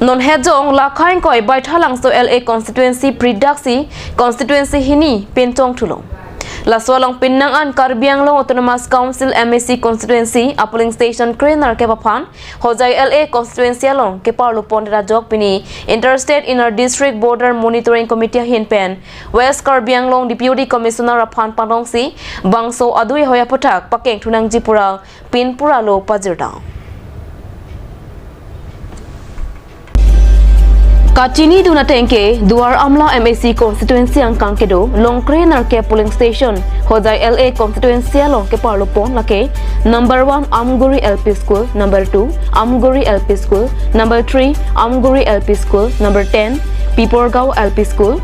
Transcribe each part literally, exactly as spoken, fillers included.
Non hejong lakhain koi Baithalangso L A constituency pridaksi constituency hini pinchong thulo. Laso along pinnang an Karbi Anglong Autonomous Council M A C constituency a polling station krenerkep aphan Hojai L A constituency along keparlo pon rajok pini Interstate Inner District Border Monitoring Committee ahin pen West Karbi Anglong Deputy Commissioner aphan panongsi bangso adui hoi aputhak pakeng thunangji pura pinpura lo pajirdang. Kachini dun ateng ke Duar Amla M A C constituency angkang kedo longkre nerkep polling station Hojai L A constituency along keparlo pon lake number one Amguri L P School, number two Amguri L P School, number three Amguri L P School, number ten Piporgaon L P School,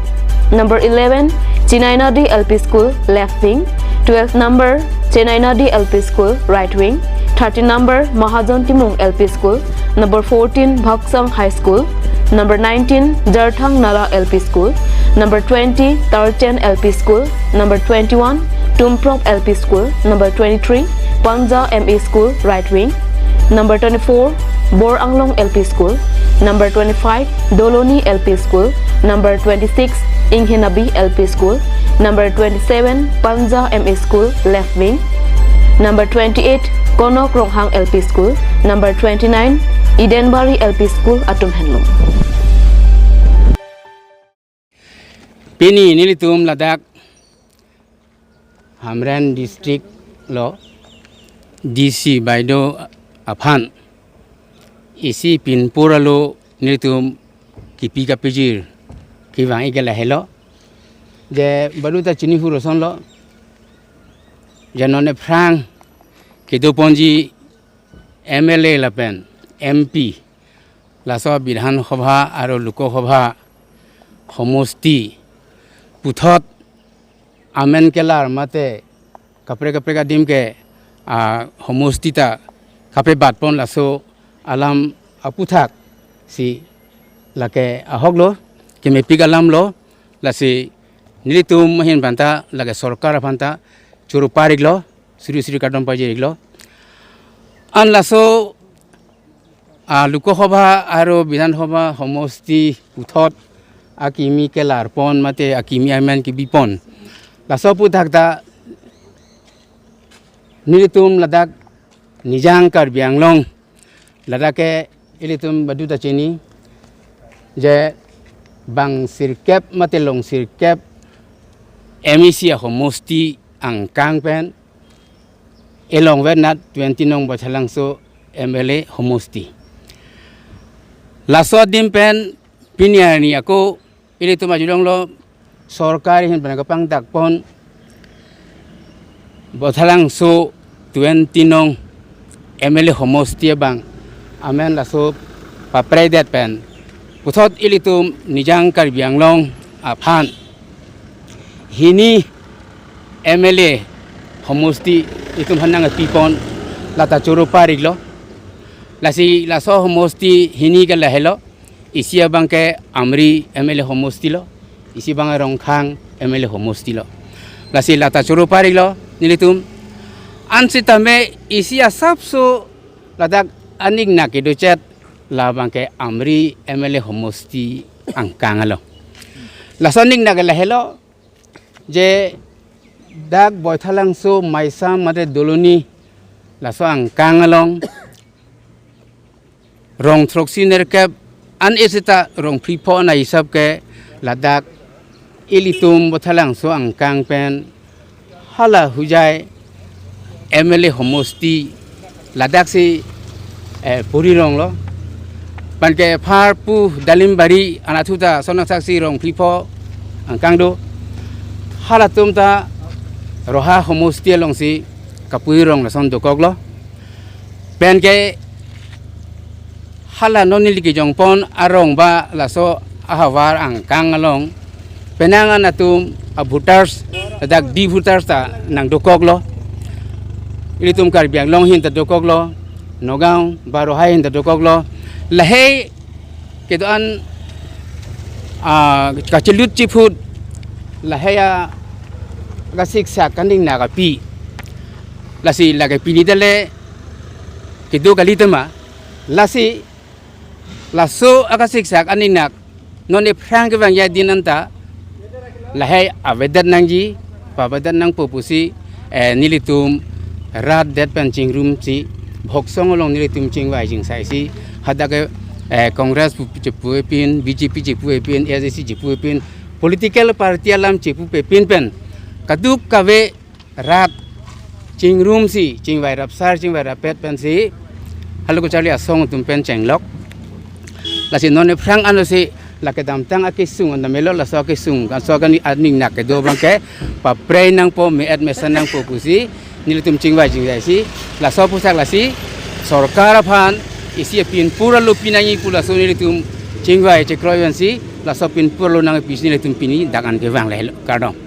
number eleven Chennai Nadi L P School, left wing, twelve number Chennai Nadi L P School, right wing, thirteen number Mahajon Timung L P School, number fourteen Bhaksang High School, number nineteen Jarthang Nala L P School, number twenty Tarchen L P School, number twenty-one Tumprop L P School, number twenty-three Panja M E School, right wing, number twenty-four Bor Anglong L P School, number twenty-five Doloni L P School, number twenty-six Inghenabi L P School, number twenty-seven Panja M E School, left wing, number twenty-eight Konok Ronghang L P School, number twenty-nine Edenbari L P School atum henlo. Pini nelitum ladak Hamren district lo D C baido aphan isi pinpura lo nelitum kipi kapijir kevang-ik ke lahelo. Je baduta chini hu roson lo. Je non aphrang kedo ponji M L A lapen M P, laso Bidhan Sabha aro Lok Sabha homosti puthot amen kelar mate kaprek kaprek adim ke, ah, homosti ta kapebat pon, laso alam aputhak si lake ahok lo, kemepik alam lo, lasi nelitum ahin aphanta lake sorkar aphanta choro parik lo, suri suri kardom pajir-ik lo. An laso, ah, Lok Sabha aro Bidhan Sabha homosti puthot akimi kelar pon mate akimi amen kebi pon, laso aputhak ta nelitum ladak Nijang Karbi Anglong, ladak ke ilitum baduta chini je bang sirkep mate long sirkep M A C ahomosti angkang pen elong venat twenty nong Baithalangso M L A homosti. Laso adim pen pini arni ako ilitum ajulong lo sorkar ahin pen kapangdak pon Baithalangso twenty nong M L A homosti abang amen laso papredet pen puthot ilitum Nijang Karbi Anglong aphan hini M L A homosti itum aphan nangpi pon lata choro parik lo. Lasi laso homosti hini ke lahelo, isi abang ke Amri M L A homosti lo, isi abang Rongkhang M L A homosti lo. Lasi lata choro parik lo nelitum. An sitame isi asapso ladak aning nak kedo chot labang ke Amri M L A homosti angkang lo. Laso aning nak lahelo je dak Baithalangso Maisam mate Doloni laso angkang along rong throksi nerkep an-e seta rong phli pho ana hisap ke ladak ilitum Baithalangso angkang pen hala Hojai M L A homosti ladak si, eh, puri rong lo. Pan ke Pharpu Dalimbari anatthu ta sonang saksi rong phli pho angkang do. Halatum ta Roha homosti along si kapuri rong lason dokok lo. Pen ke hala non neli kejong pon arong ba laso ahavar angkang along penang an atum a voters, dak di voters ta nang dokok lo. Ilitum Karbi Anglong ahin ta dokok lo, Nagaon ba Roha ahin ta dokok lo. Lahei kedo-an, ah, kachelut chiphut lahei a kasiksak kaning nak api. Lasi lake pini dale kedo kali tema. Lasi Laso akasiksak aning nak non aphrang kevangji adin anta lahai avedet nangji, pavedet nangpo pusi, eh, nelitum rat det pen chingrumsi, Bhoksong along nelitum chingvai chingsaisi, hadak ke, eh, Congress pu chepu epin, B J P chepu epin, A D C chepu epin, political party alam chepu epin pen kaduk kave rat chingrumsi, chingvai rapsar, chingvai rapet pensi, halaso kacharli asong atum pen chenglok. Lasi non aphrang ansi la kedamtang akesung anta melo, laso akesung, laso aning nak kedo abangke paprei nangpo, me-et mesen nangpo pusi nelitum chingvai chingsaisi, laso aphuthak lasi sorkar aphan isi apinpur alo pinangji pu laso nelitum chingvai chekroi pensi, laso pinpur alo nangpisi nelitum pini dak an kevang lahelo, kardom.